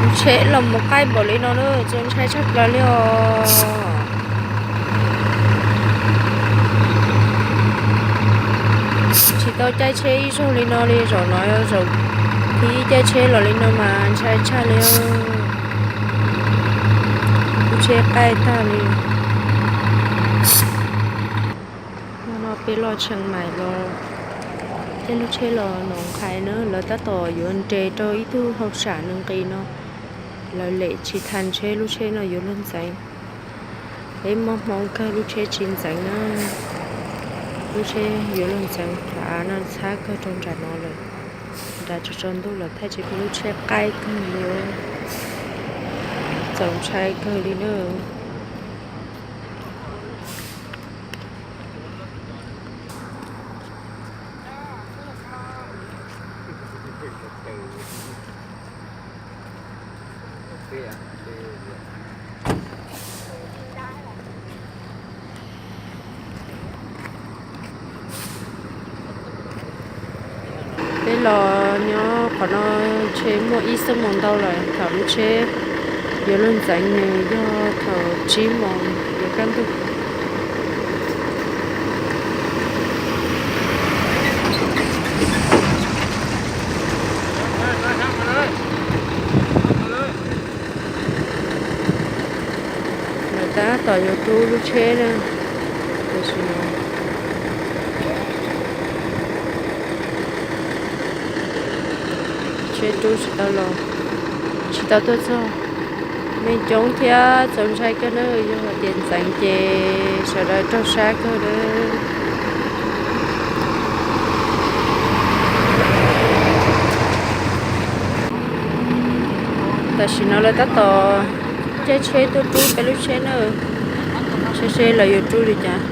Lub tsheb los mus qaij npaum li no na, txaus ntshai tshaj plaws li os. Tsis tau caij tsheb ib zaug li no li, zaum no zaum thib ib caij tsheb los li no mas ntshai tshaj li. Lub tsheb qaij tag li. Hnub no peb los Tsheej Maim los caij lub tsheb los Noov Qhais na, lawv tab tom yuav nres rau ib tug hauj sam nws nqis no, lawv lem tsis tau tsheb, lub tsheb no yuav luag ntxeev. Peb muaj hmoo kawg lub tsheb tsis ntxeev na, lub tsheb yuav luag ntxeev, thaum av no txhab kawg rau nram no lawm, nram tsaus ntuj lawm thiaj tsis pub lub tsheb qaij kawg li, txaus ntshai kawg li na. Peb los nyob qhov no ntshe muaj ib xuab moos ntau lawm, thaum lub tsheb yuav luag ntxeev nws yog thaum tsib moos yuav kaj ntug. Lawv tab tom yuav rub lub tsheb na, tam sim no tsheb rub tsis tau los, tsis tau tuaj txog. Neeg coob thiab txaus ntshai kawg na, yog hais tias ntxeev ces sawv daws raug sab kawg na. Tam sim no lawv tab tom caij tsheb tuaj rub peb lub tsheb na, seb seb lawv yuav rub li cas.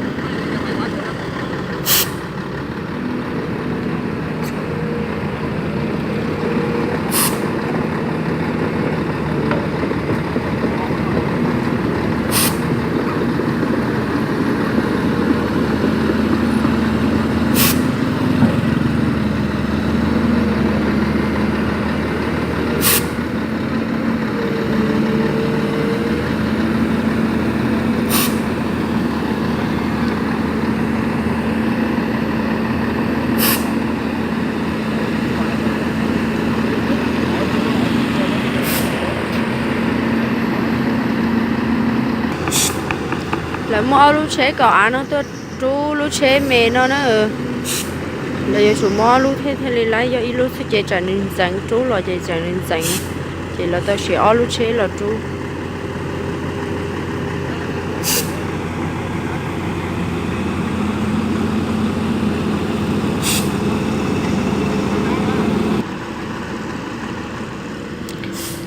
Lawv muaj ob lub tsheb kaum av no tuaj rub lub tsheb me no na. Lawv yuav tsum muaj ob lub thiaj thiaj li laib, yog ib lub xwb ces tsam nws ntxeev, rub los ces tsam nws ntxeev, ces lawv tau siv ob lub tsheb los rub.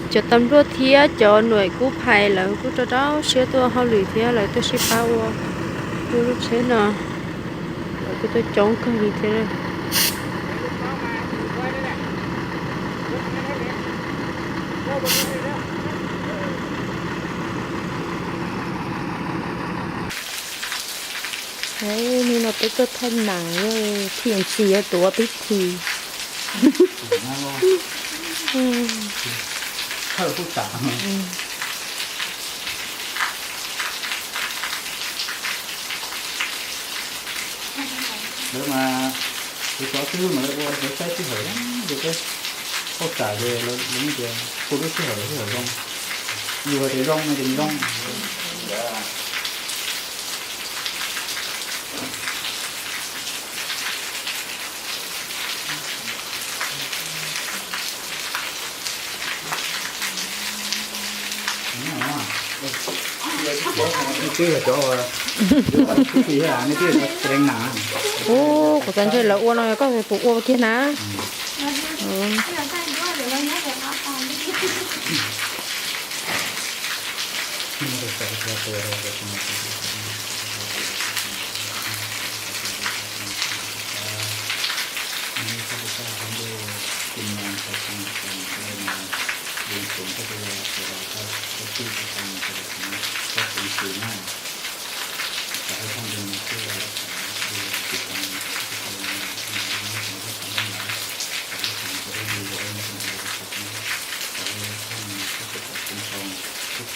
Cov tas npluaj thiab cov nuam kub phais lawv kuj rau rau siab tuaj hauj lwm thiab lawv tuaj sib pab ua rub lub tsheb no, lawv kuj tuaj coob kawg li thiab. Hnub no peb tuaj thaj nam, thij tsis yuav tuav pib thi. Lawv mas, kuv xyov twg mas lawv ua lawv saib sij hawm, ces peb hauj sam ces lawv tias kuv lub sij hawm sij hawm zoo, yus hais tias zoo no ces nws zoo. Twb yog cov, nej twb yog cov tsev neeg na. Ub, kuv xav ntshe lawv ua no koj puas ua kiag na.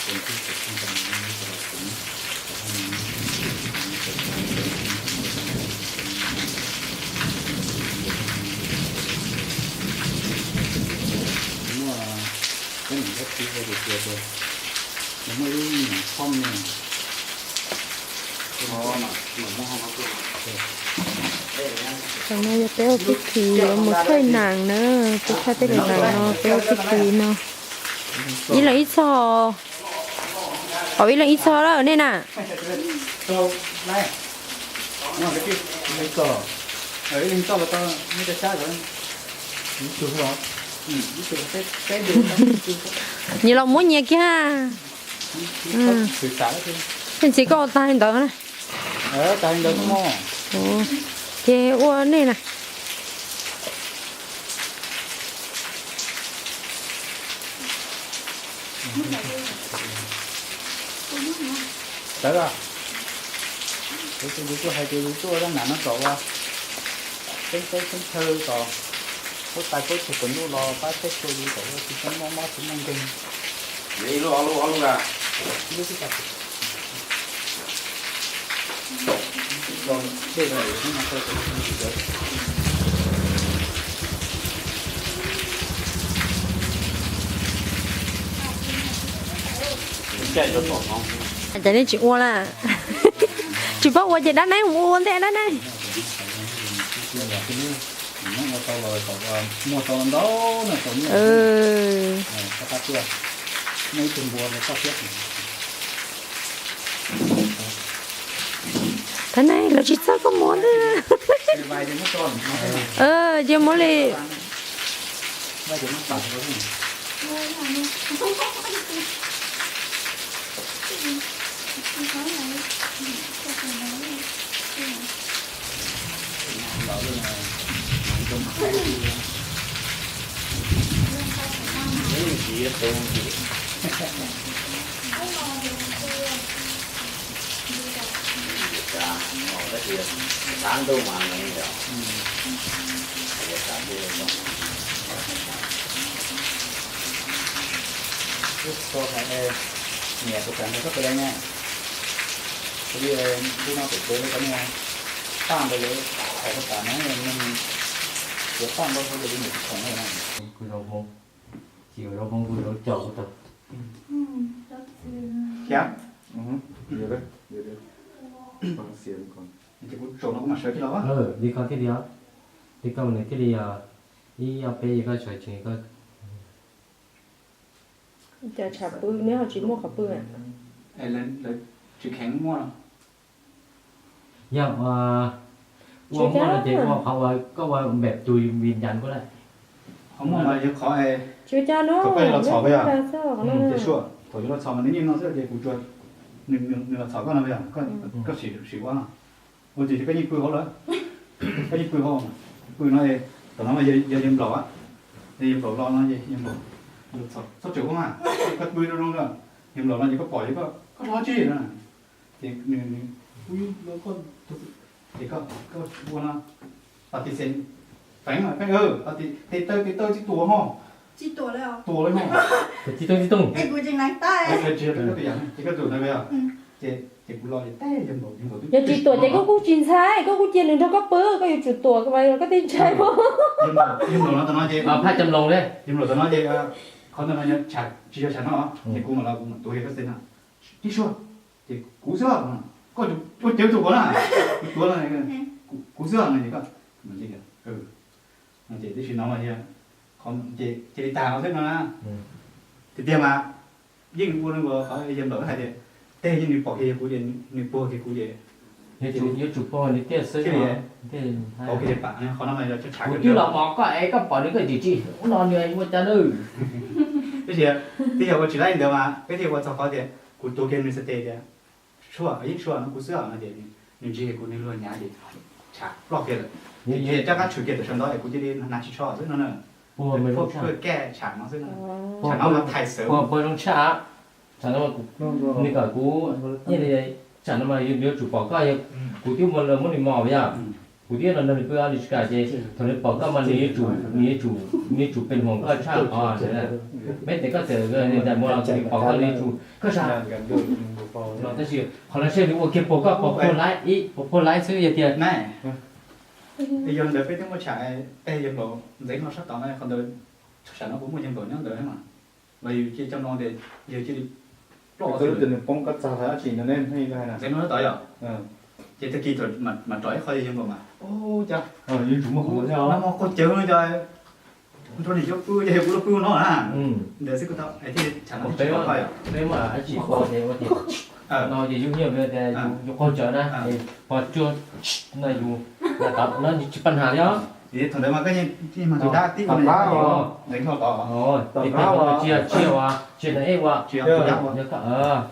Tam no yog peb ua pib khis yuav mus thaij nas na, peb thaij tej nas no peb ua pib khis no. Ib leeg ib txoj, tau ib leeg ib txoj lawm nej na. Nyias los muab nyias kiag. Tej ntxiv koj ua tag li ntawd na. Ces ua nej na. Tawv os, kuv kuv kuj hais tias yus tuaj zaj nas no kom ua teeb teb teeb chaw kom paub tais paub chaw kom ntuj los pab teb chaw yus kom ua tsis tau mob mob tsis muaj nkeeg. Ib lub ob lub ob lub a. Cas nej tsis ua lawm? Tsis paub ua ces dab neeg mus ua ntej dab neeg. Thaum ne lawv tsis txawj koj muab ntag. Ces muab li. Niam, kuv xav nrog koj pem lawv na. Kuv li, lub no pem pem lawv cov niag paj ntawd lawv hais rau tas na, neeg yuav paj ntau hauv ces li niam tsis khoom na. Kuv zoo hmoob, tsis zoo hmoob kuv zoo caum kuv tau. Thiab, ces kuv tsaum no kuv mam sawv kiag los. Li koj thiaj li, li koj nws thiaj li ib ob peb koj sawv tsees koj. Cas tshav pw neb ho tsis muaj qhov pw na? Lawv tsis kheev muaj no. Yog ua muaj no ces ua qhov uas koj ua npem tus vim ncav koj lawm. Qhov muaj mas yog qhov tsis ua cas no, thaum koj yuav los txhom ko yog, ces sua, thaum yuav los txhom mas nws yeej no xwb ces kuv tsuas, nws los txhom koj no yog, koj sim ua no. Ua ces koj yeej pw hauv lawm, koj yeej pw hauv, pw no, tam no mas yog yawg nplaum, yawg nplaum los no ces yawg nplaum, txhob tseem ua mas, koj pw zoo zoo, yawg nplaum no ces koj pom ces koj hlob tsis na. Ces nws, ces koj ua no, pas tis xees, feev mas feev, pas tis tes taw tes taw tsis tuam ho. Tsis tuam li ho. Tsis tuam tsis tuam. Tsis yog koj tus yam, ces koj tus na, ces kuv los ces yawg nplaum, yawg nplaum twb, yog tsis tuam ces koj kuj tsis ntshai, koj kuj cia nws nrog koj pw, koj yuav tsum tuam koj thiaj ntshai. Yawg nplaum no tam no ces, phaj cam loos li, yawg nplaum tam no ces qhov ntawd no tsis yog tshav no, ces kuv mam los kuv mam tuav yawg koj xees na. Tib suab, ces kuv xwb, koj ua cawv tus quav na, kuv tuav no, kuv xwb no ces koj, ces tib si no mas yog, ces cia li tag no xwb no na. Tiag tiag mas yeej ua qhov yawg nplaum hais tias, tej yeej nws pom kiag yog kuv ces nws puag kiag kuv ces, yuav tsum puag nws tiag xwb. Pom kiag pam qhov no mas yog tshav kuv twb los mos koj es koj pom nws koj tsis tsis ua no nws ua cas nws. Tab sis twb yog ua tsis laib ntawd mas peb thiaj ua txog qhov tias kuv tuav kiag nws sartej tias, tshuaj, yeej tshuaj no kuv xwb no ces nws ntsig kuv nws luag nyav ces tshav ploj kiag lawm. Ces rov qab tshwm kiag tam sim ntawd es kuv cia li nag tsis tsho xwb no na. Puag kaj tshav no xwb no. Tshav no mas thais xwb. Puag zoo tshaj. Tshav no, nws kom kuv, tshav no mas yuav tsum pom koj, kuv twb muab nws mos yog. Kuv twb nrog nws pw ob li tsis kam ces thaum nws pom koj mas nws yuav tsum, nws yuv tsum, nws yuav tsum pes hmoov koj tshaj qhov. Peb tias koj txawm ntais mus los nws pom koj nws yuav tsum koj sab. Tab sis qhov no seb nws ua kiag pom koj pom puag laiv ib pom puag laiv xwb yog tias. Yog ntawd peb twb muaj tsham tej yawg nplaum ntxeev no sab tod na, qhov ntawd tsham no puas muaj yawg nplaum nyob ntawd mas. Los yus cia coj no tias yawg cia li ploj. Koj lub tias nws poob koj txag thaum dab tsi no ne, ntxeev no sab tod yom. Ces tag kis thaum mam rov ib qho yawg nplaum mas, ua cas yus tsum muaj qhov no thiab, no muaj qhov cawv no cov nrog niam cov pw ces kuv los pw no na. Ntawd xwb kuv tau thiaj tsham no thiaj tsis pom koj yom. Peb muaj dab tsi pom ces ua tias no ces yus nyiam tias yus qaug cawv na, pom cuag no yus no tsis paj hnav li os. Thaum ntawd mas koj yeej mag tus dab tib ua ntxeev no tod, tom qab ua tsis yog tsis yog ua tsis yog ntawd eb ua tsis yog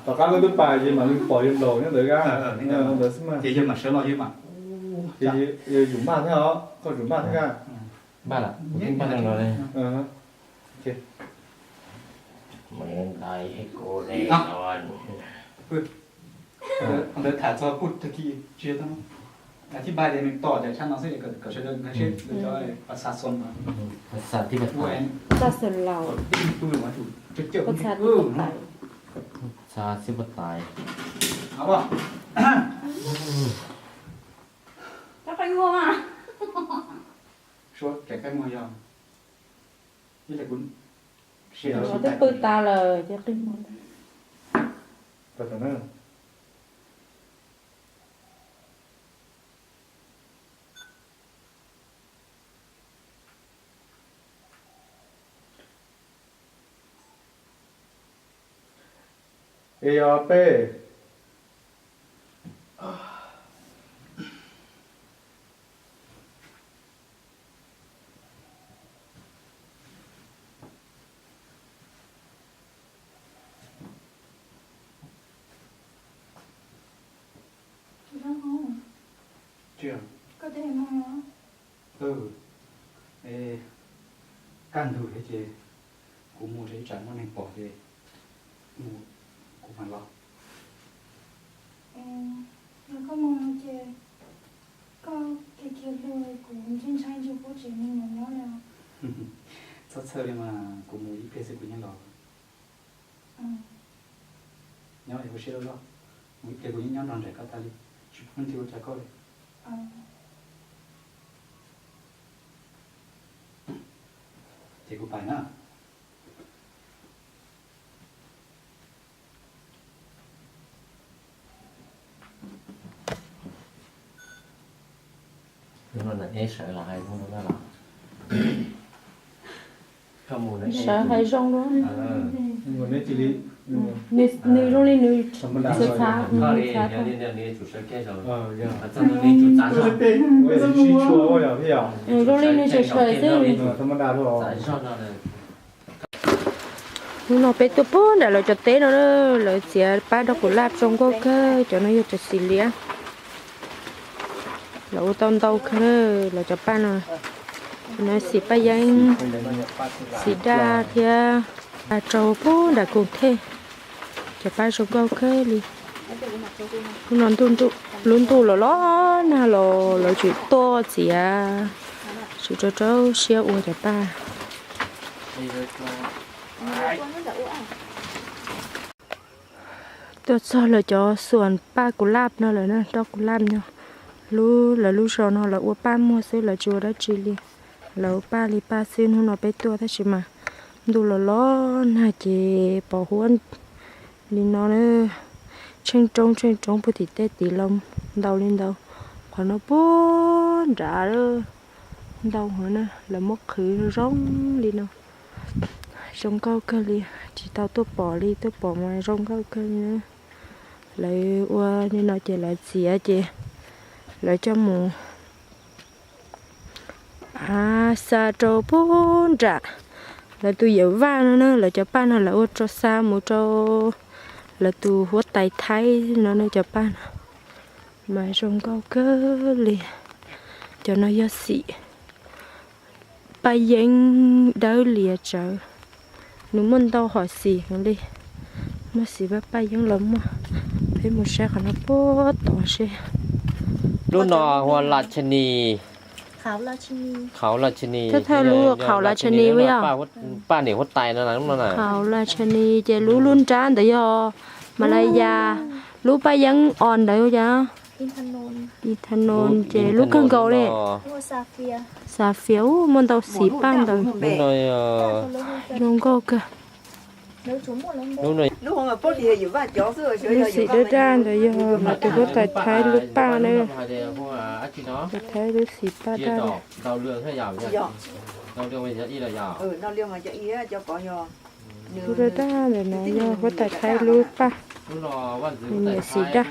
tom qab koj twb pais ces mam li pom yawg nplaum nyob ntawd, ntawd xwb mas. Ces yawg mam sawv los yawg mam, ces yawg tsum maj thiab os, koj tsum maj thiab. Maj lawm, kuv twb maj no li. Ntawd tham txog kuj tag kis tsis yog tau no. Thib paj tias nws tos cov tshaj no xwb kom sawv daws nkag siab cov pas xas xos. Pas xas thib paj tais. Pas xas laus. Pas xas thib paj tais. Pas xas thib paj tais. Suav tseem qeej muag yog, ib le kuv twb pw tas lawm ces qeej muag. Es yog peb Kaj ntug thiab ces kuv mus ces ib tsam muaj neeg pom ces kuv mam los. Yog koj mus no ces koj kiag kiag hlua kuv ntshai ntshai ntshai kuv tseem mus nyob li. Txhob txhawj li mas, kuv mus ib pliag xwb kuv yeej los. Nyob es ua siab loj loj, mus ib pliag kuv yeej nyob nrog nraim koj tag li, tsis pub leej twg ua cas koj li. Ces kuv pais na. Hnub no na eb sawv los hais hnub no na los. Sawv hais zoo dua. Nws zoo li nws txhav txhav. Zoo li nws sawv sawv xwb. Hnub no peb tuaj puag nram lawv cov teb no, lawv txiav paj rau kuv laj zoo nkauj kawg, cov no yog cov xim liab. Lawv ua tau ntau kawg, lawv cov paj no, no xim paj yeeb, xim daj thiab, rau puag nram koom thej. Cov paj zoo nkauj kawg li. Hnub no lub ntuj los los nag los lawv tseem tuaj txiav, tseem rau rau siab ua cov paj. Tuaj txog lawv cov xuas paj kuv laj no lawm na, roj kuv laj no. Lub, lawv lub zos no lawv ua paj muag xwb, lawv tsis ua dab tsi li. Lawv ua paj li paj xwb. Hnub no peb tuaj tab sis mas ntuj los los nag ces pos huab li no, tsheej roob tsheej roob puag tim tej tid los ntau li ntau. Qhov no puag nrad ntau heev na, lawv muab qhwv zoo li no. Zoo nkauj kawg li, tsis tau tuaj pom li, tuaj pom mas zoo nkauj kawg li na. Lawv ua li no ces lawv txiav ces lawv coj mus xa rau puag nram lawv tus yawm vaj no na, lawv cov paj no lawv ua rau xa mus rau lawv tus huab tais Thaib no na, cov paj no mas zoo nkauj kawg li. Cov no yog xim paj yeeb dawb lias tsawv, nws muaj ntau hom xim heev li. Muaj xim paj paj yeeb los muaj. Peb mus saib qhov no puag tod seb Lub no hu ua las chas nis. Qhauv las chas nis. Thawj thawj lub qhauv las chas nis ua yog. Paj niam huab tais no lub no na. Qhauv las chas nis ces lub lub nrab ntawd yog Malaya, lub paj yeeb os ntawd yog cas, ithanol ces lub kawg nkaus li. Xafias, muaj ntau xim paj ntawd. Zoo nkauj kawg. Lub xim daj daj ntawd yog lawv tus huab tais Thaib lub paj na. Tais Thaib lub xim paj daj. Lub daj daj ntawm no yog huab tais Thaib lub paj, nws nyiam xim daj.